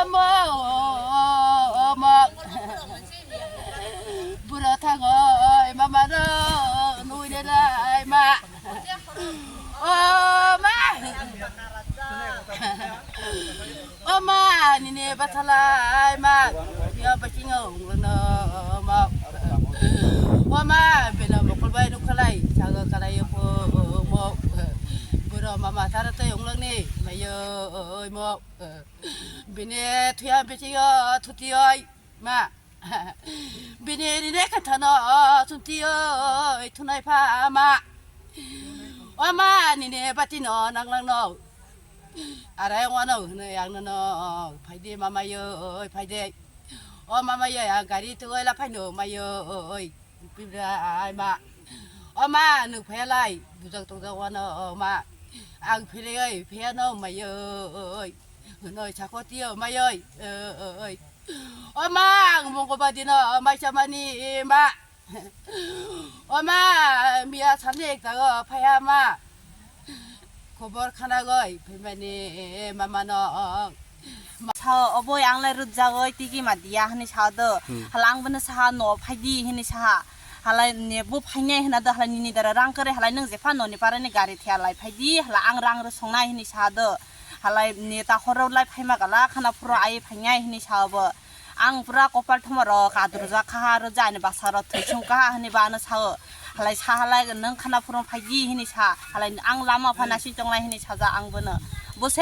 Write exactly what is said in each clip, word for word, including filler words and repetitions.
Omo, omo. Bura thango, mama no, nui de dai ma. O ma. O ma, nini bathalai ma. Yo bakingo ungno ma. O ma, bino mokol bai rukhalai, chaga kalai po mo. Bura mama tara tai unglangni, mayo oi mo. Bini thuya bisingo thuti oi ma. Bini rine khathano sunti oi thunai pha ma. O ma nini bati no nanglang no. Arai wano hwnwi ang nono phaidi mama oi phaidi. O mama oi ang gari tu oi la phaino mayo oi. Pibra ai ma. O ma, nwng phaya lai, bujak tongjak wano, o ma. Ang phirwi oi, phaya no mai oi. Hwnwi sako tio mai oi, oi. O ma, ang monggo badino, o mai chamani, ma. O ma, miya sani ekta o, phaya ma. Khobor khana goi phaimani mama no. Sao oboi ang lai rwjagoi tigi ma diya hwnwi sao do. Hmm. Hala ang bono saha no phaidi hwnwi saha. Halai ne bo phainai hwna do halai nini dara rang kwrwi halai nwng jepha noni parani gari thea lai phaidi hala ang rang rw songnai hwnwi saha do. Halai ne ta horo lai phaima gala khana phuro ai phainai hwnwi sao bo. Ang pura kopal thoma rok kadrujak kha ha, rwja ani bwsa rok thwi sung kha ha hwnwi ba ano sao. Halai sa halai nwng khana phuru phaidi hwnwi sa. Halai ang lama pha nasing tongnai hwnwi saja ang bono. Bo se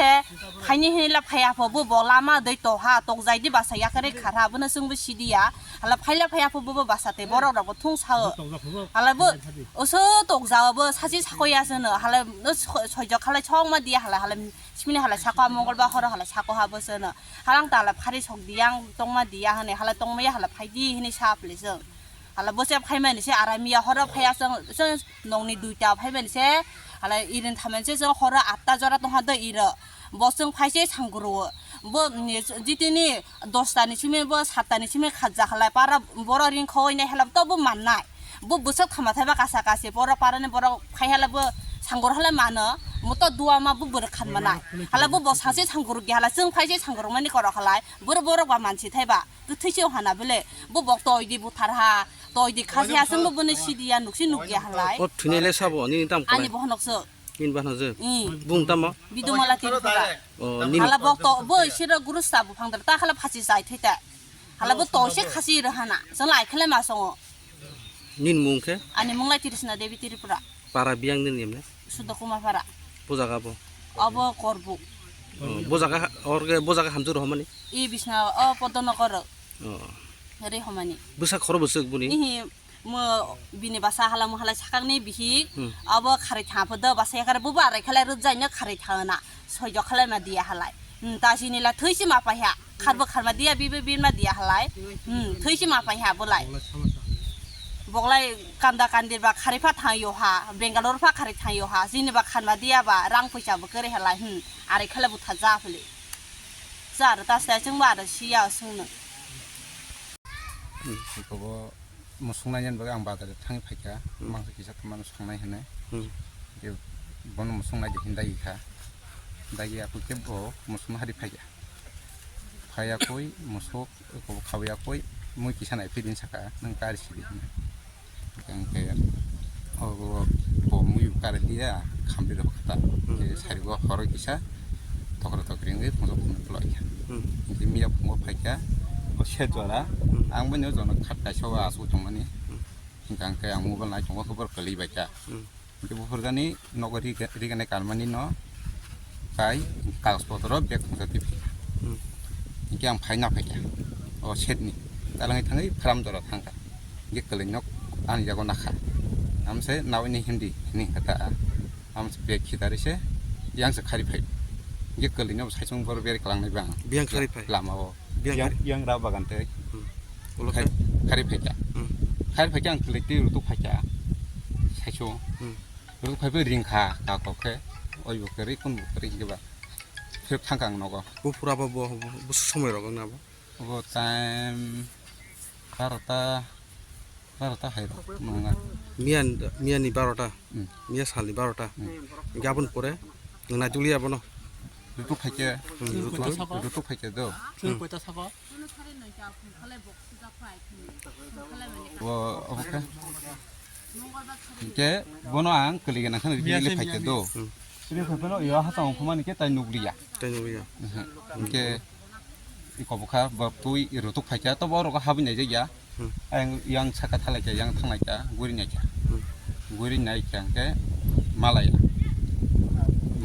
phaini hwnwi la phaiya pho, bo bo lama dei to ha, tok jai di bwsa yakarwi khar ha, bono chwng bo sidi ya. Hala phai la phaiya pho, bo bo bwsa tei borok rok bo thung sao. Hala bo oso tok jao bo sachi sako ya se no. Hala no soi-, soijak halai song ma di ya hala, hala simini halai sako ha, mongol ba horo halai sako ha bo se no. Halang tala phari sok di yang tongma di ya hwnwi hala tongma ya hala phai di hwnwi sa phli chwng. Hala bo se phai mani se aram ya horo phai ya chwng, chwng nongni duita phai mani se hala irin tha mani se chwng horo atta jora tong ha do iro. Bo chwng phai se sangkuro. Bo ni jitini dosta ni simi bo satta ni simi khaja hala para boro ring khoi nai hala to bo mannai. Bo bwswk thama thaiba kasa kasi, borok parani borok phai hala bo sangor hala mano, moto dua ma bo bwrwk khan mana. Hala bo bo sachi sangor gi hala chwng phai se sangor mani korok halai, boro borok ba mansi thaiba, kwthwi se hana bele, bo bok toi di buthar ha, toi di khasi ha, chwng bo boni sidi ya, nuksi nuk ya halai. O thwinai le sabo, nini tam ani kalai. Bohonok so. Nini bahno je. Hmm. Bung tamo? Bidu mala tiri pura. O, nini. Hala bok to, bo isiro guru sa buphang dar, ta hala phasi sai thai ta. Hala bo to se khasi rw hana, chwng lai khala ma songo. Nini mung khe? Ani mung lai Trisna Devi Tripura. Para biyang nini emne? Sudokuma para. Bo jaga bo? Abo Korbu. Oh, bo jaga ha-, orge bo jaga hamjak rohormani? I Bisna o Podonokor. Oh. Rehormani. Bwsa khoro bwswk buni? Ihi mo bini basa hala mo halai sakang ni bihik. Hmm. Abo kharwi thang pho do basa yakar bo ba rai khalai rwjai no kharwi thang na. Soijo khalai ma diya halai. Hmm, ta sini la thwi si ma pai ha. Kharbo kharma diya, bibo birma diya halai. Hmm, thwi si ma pai ha bolai. Boglai kanda kandir ba khari pha thang yo ha, Bangalore pha khari thang yo ha, sini ba kharma diya ba rang poisa bo kere halai. Hmm, are khala butha ja phali. Char ta sa chwng ba da siya sung no. Hmm, iko bo. Musung nai nani bagwi ang bazar o thangwi phaikha, hmm, mangsa kisa tongmani songnai hinwi. Hmm. Tei bono musung nai di hinwi dagi kha. Dagi ya khe bo musung hari phaikha. Phaiya koi musuk khawiya koi mui kisa nai phidin saka, "Nwng kari sidi?" hinwi. Hingke o bo mui kari liya, khamri rok kha ta. Hmm. Tei sari bo horo kisa tokra tokri wngwi phunuk phunuk khwlai kha. Hmm. Hingke miya phungo phaikha, o set jora, hmm, ang bini o jora khat kaisa o asuk tongmani. Hmm. Hingke ang khe ang mobile nai tongo, khe borok kwlwi bai kha. Hmm. Hingke buphurjani nogo ri-, riganai kanmani no kai kagoj potro bag thongsa twi phaikha. Hmm. Hingke ang phaina phaikha o setni, talangwi thangwi pharam jora thangkha. Hingke kwlwino ani yago nakha. Amse nawi ni hindi hini kha ta. Amse bag khitari se yang se khari phai. Hingke kwlwino saichung boro beri kwlangnai bang. Biyang khari phai. Lama o. Biyang Yang, khari. Yang ra bagan tei. Hmm. Ulo khai, khai. Khari phaikha. Hmm. Khari phaikha ang kwlwi twi rutuk phaikha. Hmm. Rutuk phaibo ring kha ka kok khe. Oi bo kwrwi kun bo kwrwi hingke ba. Phirok thangkha ang nogo. Buphura bo bo, bo, bo somoi rok wngna bo. Obo time barota, barota hai rok nunga. Miyan, miyani barota. Hmm. Miya salni barota. Hmm. Hingke aboni pore nwng naitugli abono. Rutuk phaikhe. Hmm, rutuk. Rutuk phaikhe do. Chwng koita sabo? Bo, obo khe. Hinkhe bono ang kwlwi gana kheno biyale phaikhe do. Hmm. Biyale phaikhe no, yo hachang phumani khe tai nukliya. Tai nukliya. Mhm. Hinkhe iko bwkha, bo twi rutuk phaikhe, to bo oro habwi naijakya. Hmm. Ayang yang saka thalai kha, yang thanglai kha, guri nai kha. Hmm. Guri nai kha hwnkhe malaya.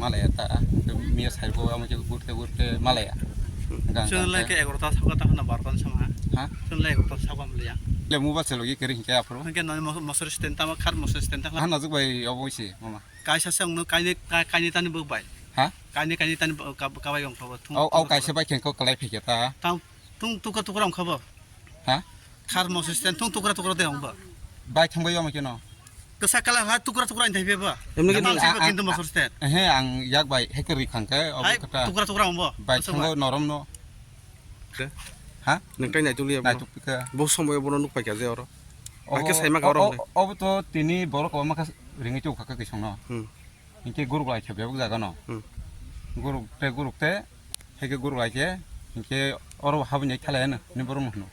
Malaya ta, hwnkhe miya saibo amo khe gurte gurte malaya. Hmm. Hwnkhe ang Chwng lai khe khe egarota saka ta hwnna barota ni sama. Ha? Chwng lai egarota saka mliya. Le muba se logi kiri hwnkhe aphuru. Hwnkhe nani mos-, mosori stand tama khar mosori stand tama. Ha, najuk bai obo se mama. Kaisa se wngno kainwi, ka-, kainwi tani bwk bai. Ha? Kainwi kainwi tani bwk, ka-, kabai wngkha bo. Thung-, Au, au thung-, kaisa bai khe hwnkhe kwlai phaikhe ta. Tang, tung tukra tukra wngkha bo. Ha? Khar mosori stand thung tukra tukra de wngba. Bai thangbai omo keno. Kwsa kala ha tukra tukra ni thaibe ba. Emni Emang khe se ang, ba ang, kintu mosori stand. He, ang yak bai heke ri khang khe obo Hai, kata. Tukra tukra wngbo. Bai Kwsa thango ba. Norom no. Ke? Ha? Nang tai nai tuliya Nai bono. Tukpika. Bo somoy bono nuk paikha je oro. Obo, Hakhe saima o, ka oro o, hwnwi. Obo to tini borok kwbangma khe ringwi tubukha khe kisongno. Hmm. Hinkhe guruk lai khe bebak jaga no. Hmm. Guruk te, guruk te, heke guruk lai khe, hinkhe oro habwi nai thalai hwnwi borok no hwno.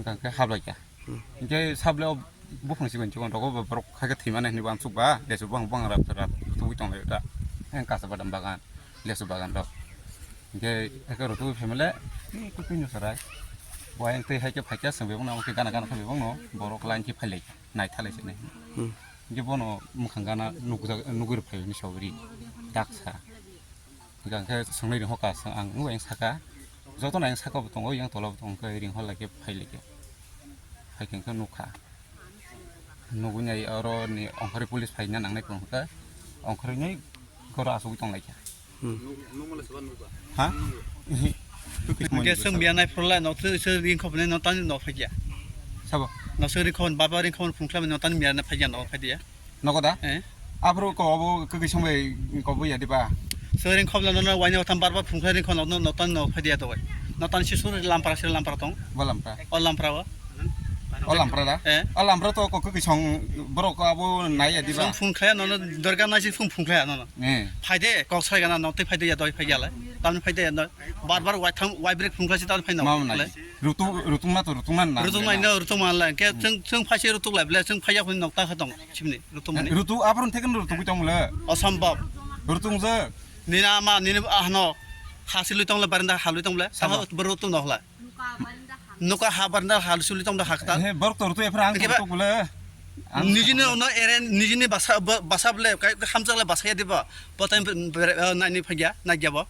Hwnkha khe hap lai kha. Hmm. Hinkhe sable o buphang chikon chikon rogo bo borok hakhe thwimani hwnwi uansuk ba, lesu buphang buphang rap rap tubui tong lai da. Heng kasa badam bagan, lesu bagan rok. Hinkhe heke rw tubui phaimale, ni kupi no sarai. Bo ayang twi hai khe phai kha, chwng bebak no, omo khe gana gana khe bebak no, borok line khe phai lai kha, nai thalai se nai. Hmm. Hinkhe bono mwkhang gana nukjak, nugwi rw phai ni saui ri, daksa. Hingkha khe swngnai ringkha, ang nukha yang saka, jotono yang saka bo tongo, yang tola bo tongo, hingkhe ringhor lai khe phai lai khe, phai khe hingkhe nukha. Nugwi nai oro ni ongkhorwi police phaina nangnai tong khe, ongkhorwi nai goro asugwi tong lai kha. Hmm. Ha? Hingkhe chwng miya nai phuru lai, nok twi se ringkha phunai, nok tani nok phai kha. Sabo? Nok se ringkha phun, baba ringkha phun phung khlai, nok tani miya nai phai kha, nok phai dia. Nogo da? Eh? Aphuru ko obo kwkwi song bai ko bo ya diba? Soiring khobla no, no, waini otham bar bar phung khlai ring khon no, no, tan no phai dia to bai. No tan si sur lampara, si lampara tong. Bo lampara. O lampara o. O lampara da? Eh? O lampara to ko kwkwi song borok ko abo nai ya diba? Song phung khlai no, no, dorga nai si phung phung khlai no, no. Eh. Phai de, kok sai gana no, tei phai de ya doi phai ya lai. Tam phai de ya no. Bar bar wai thang, wai brek phung khlai si tam phai no. Mam nai. Rutung, rutung ma to, rutung man na. Rutung nai no, rutung man lai. Ke, hmm, chwng, chwng phai si rutung lai ble, chwng phai ya phun nok ta kha tong. Chimni, rutung mani. Rutu, aphuru thekno rutu tong le. Osombhob. Rutung je. Nini ama, nini ahno. Hasilwi tong le, barinda halwi tong le. Sabo. Taha bor rutung nok la. Nuka ha barinda halwi tong le hakta. He, bor to rutu ephra ang Keba rutu le. Ang nijini ono ere, nijini basa, ba-, basa ble, kai, hamjak le basa ya diba. Botai, eh, naini phagya, nagya bo.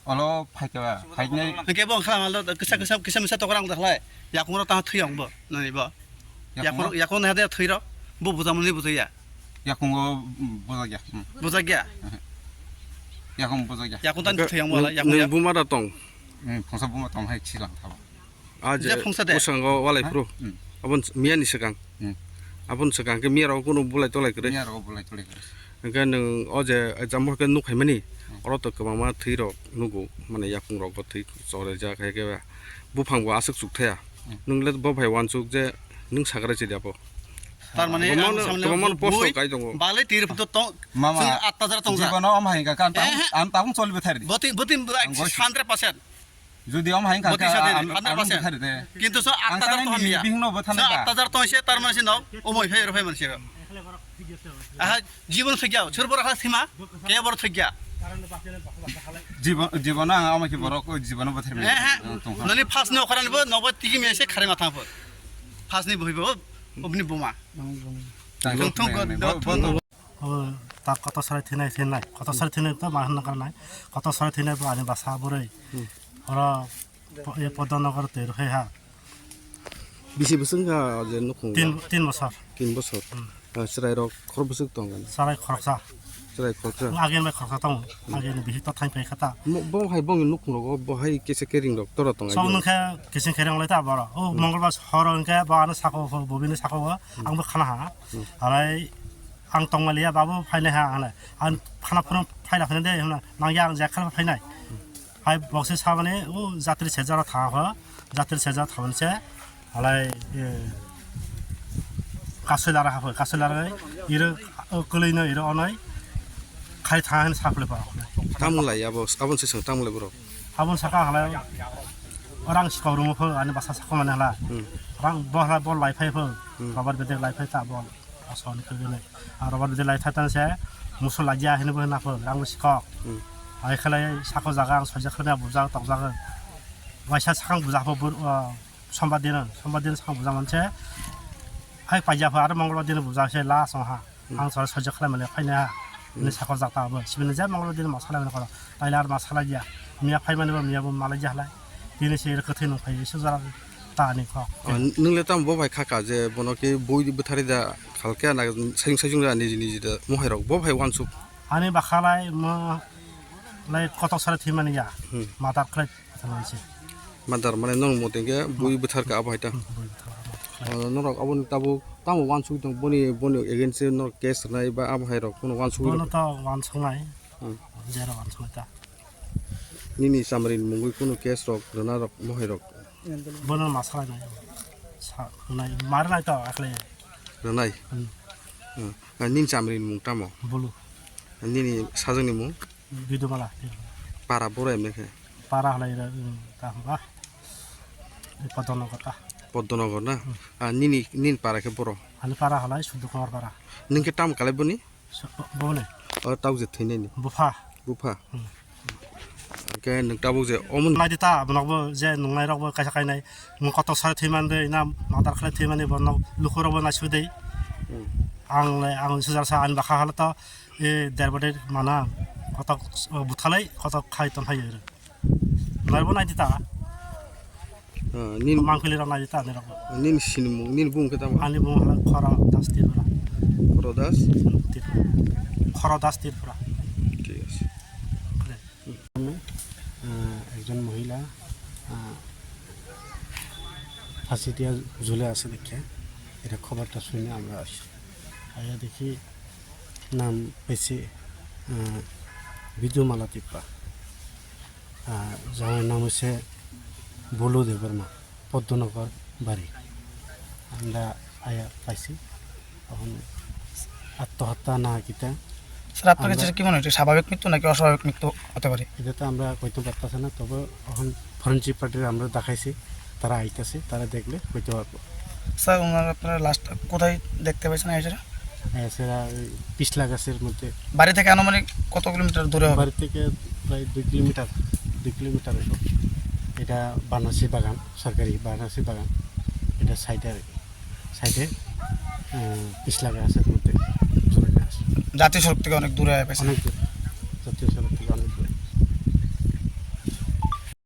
Olo phaikha, phaiknai. Hingke bo wngkha malo, kisa, kisa, kisa misa tokra wngkha khlai. Yakung rok tang thwi wng bo, nani bo. Yakung Yakung rok, yakung na hade thwi rok. Bo buja mani buja ya. Yakung o, mm, buja ya. Mm. Buja ya. Yakung buja ya. Yakung tan thwi wng bo, Nung, yakung nung ya. Buma da tong. Mm, phongsa buma tong hai chilang thabo. A je Je phungsa de. Bwskango walai Ha? Phuru. Hmm. Abon miya ni swkang. Hmm. Abon swkang khe miya rok kunu bulai tolai kwrwi. Miya rok bulai tolai kwrwi. Hwnkhe nwng o je example khe nuk hai mani. Hmm. Oro to kwbangma thwi rok nugo, mane yakung rok bo thwi chorajak hai khe buphang bo aswk chuk thaya. Hmm. Nwng le bo phai uansuk je nwng sakrai chidi abo. Tar mane Kwbangma ang no, samne kwbangma no post bui rok kai tongo. Balai tir to tong, Mama, chwng atta jar tong ja. Jibono om hai ka kan Eh, eh. An tabung choli bethari di. Boti, boti, Ang goi- hundred percent. Jodi om hai ka Boti ka sa de, an, hundred percent. An bethari de. Kintu so Ang atta jar tang tong ni hamya. Bihing no bo thanai So ba. Atta jar tong se tar mane se no, omoi phai ro phai mane se ro. Aha, jibon thik ya, chur bor ha sima, ke bor thik ya. Jibo-, jibono ang ama ki borok, o jibono bothar Eh, eh. Tong ha. Nani first no kharan bo, no bo tigi me se khare ma thang bo. First ni boi bo, obni buma. Tang Tong thong tong bo, bo, bo, bo. O, ta koto sarai thinai thinai, koto sarai thinai to ma hwnna karnai, koto sarai thinai bo ani basa bwrwi. Hmm. Oro po-, e Podda Nagar twi rwphai ha. Bisi bwswk wngkha je nukhung? Tin, tin bosor. Tin bosor. Hmm. Ah, chwrai rok khor bwswk tong gana? Chwrai khoroksa. Chwrai khoroksa. Agini bai khoroksa tongo. Agini bihik ta thain phai kha ta. Mo-, bo hai bongni nukhung rogo bo hai kisa kering rok tora tong ai. Song nung khe kising kering lai ta boro. O Hmm. Mongolbar horo hwnkhe bo ano sako, bo bini sako o. Hmm. Ang bo khana ha. Hmm. Alai ang tongmaliya babu phainai ha hwnwi. Ang khana phuru phaina phainai de hwnwi. Nangya ang je khana phainai. Hmm. Hai bokse samani o jatri sejaro thangkho, jatri sejaro thamanse, alai, e, kasoi lara hapoi, kasoi lara iro, o kwlwino iro onoi, khai tha hin saple pa. Tamung lai abo, abon se song tamung lai bro. Abon saka halai rang sikau rumo pho ani basa sako mane hala. Hmm. Rang bo hala bo lai phai pho. Hmm. Robar bede lai phai ta bo. Ason ke bene. A robar bede lai tha tan se musul lagi a hin bo na pho rang sikok. Hmm. Ai khalai sako jaga ang soja khalai bujak tok jaga. Waisa sakang bujak pho bur, ah, sombar din, sombar din sakang bujak manse. Hai paija pho aro mongolbar din bujak se la song ha. Hmm. Ang sora sojak khlai mane phaina ha. Hmm. Ni sakor jak ta abo. Sibini je manglo din masala mane koro. Taila ar masala ya. Miya phai mane bo miya bo malai ya halai. Tini se kwthwi nung phai se jora ta ni kok. O, nung le tam bo bai khaka je bono ki bui bwthari da khalke na sajung sajung da niji niji da mohai rok bo bai wansuk. Ani bakhalai mo lai kotok sara thwi mani ya. Hmm. Matar khlai. Madar mane norok mote ke bui bwthar ka abo hai ta. Hmm, bui bwthar ka abo. O, norok aboni tabuk tamo wansugwi tong boni, boni against se norok case rwnai ba abo hai rok phano wansugwi Bono rok. To wansuknai. Hmm. Jera wansuknai ta. Nini chamri ni mungwi kunu case rok rwna rok mohai rok. Bono masala nai. Sa nai mar nai to akle. Rwnai. Hmm. Hmm. Na nini chamri ni mung tamo? Bulu. Nini sajwk ni mung? Bidumala. Para boro emne khe? Para halai ra, um, ta hamba. Podonogor ta. Podonogor na? Hmm. Ah, nini, nini para khe boro? Ani para halai Sudukor para. Nini khe tam kalai boni? Bone. O tau je thwinai ni? Bupha. Bupha? Hmm. Khe nwng tabuk je omo. Nai di ta, abonok bo je nungnai rok bo kaisa kainai. Nwng kotok sari thwi man de, na madar khlai thwi mani bo nok lukurok bo naisuk de. Hmm. Ang le, ang sujar sa ani bakha hala to. E, der bade mana, kotok, o, buthalai, kotok khai ton hai ero. Nai bo nai dita. Ah, nin, mangpili rok nai dita, nirok. Nin sinimung, nin bung khe tamo? Ani bung hala Khoro Das Tripura. Khoro Das? Hmm, Tripura. Khoro Das Tripura. ঠিক আছে। Khore. আহ, একজন মহিলা, আহ, ফাঁসি দিয়া ঝুলে আছে দেখে এটা খবরটা শুনে আমরা আসি। আইয়া দেখি নাম পাইছি, আহ, বিজুমালা টিপ্পা। আহ, যার নাম হচ্ছে বুলু দেববর্মা। পদ্মনগর বাড়ি। আমরা আয়া পাইছি। এখন আত্মহত্যা না কিতা। স্যার, আপনার কাছে আমরা কি মনে হচ্ছে, স্বাভাবিক মৃত্যু নাকি অস্বাভাবিক মৃত্যু হতে পারে? এটা তো আমরা কইতে পারতাছি না, তবে এখন ফরেনসিক পার্টির আমরা দেখাইছি, তারা আইতাছে, তারা দেখলে কইতে পারবো। স্যার, ওনার আপনারা লাস্ট কোথায় দেখতে পাইছেন এসে? হ্যাঁ, সেটা ওই পিছলা গাছের মধ্যে। বাড়ি থেকে আনুমানিক কত কিলোমিটার দূরে হবে? বাড়ি থেকে প্রায় দুই কিলোমিটার, দুই কিলোমিটার হইব। এটা বানাসি বাগান, সরকারি বানাসি বাগান। এটা সাইডে আর কি। সাইডে, আহ, পিছলা গাছের মধ্যে ঝুলটা আছে। জাতীয় সড়ক থেকে অনেক দূরে হয়ে গেছে। অনেক দূর। জাতীয় সড়ক থেকে।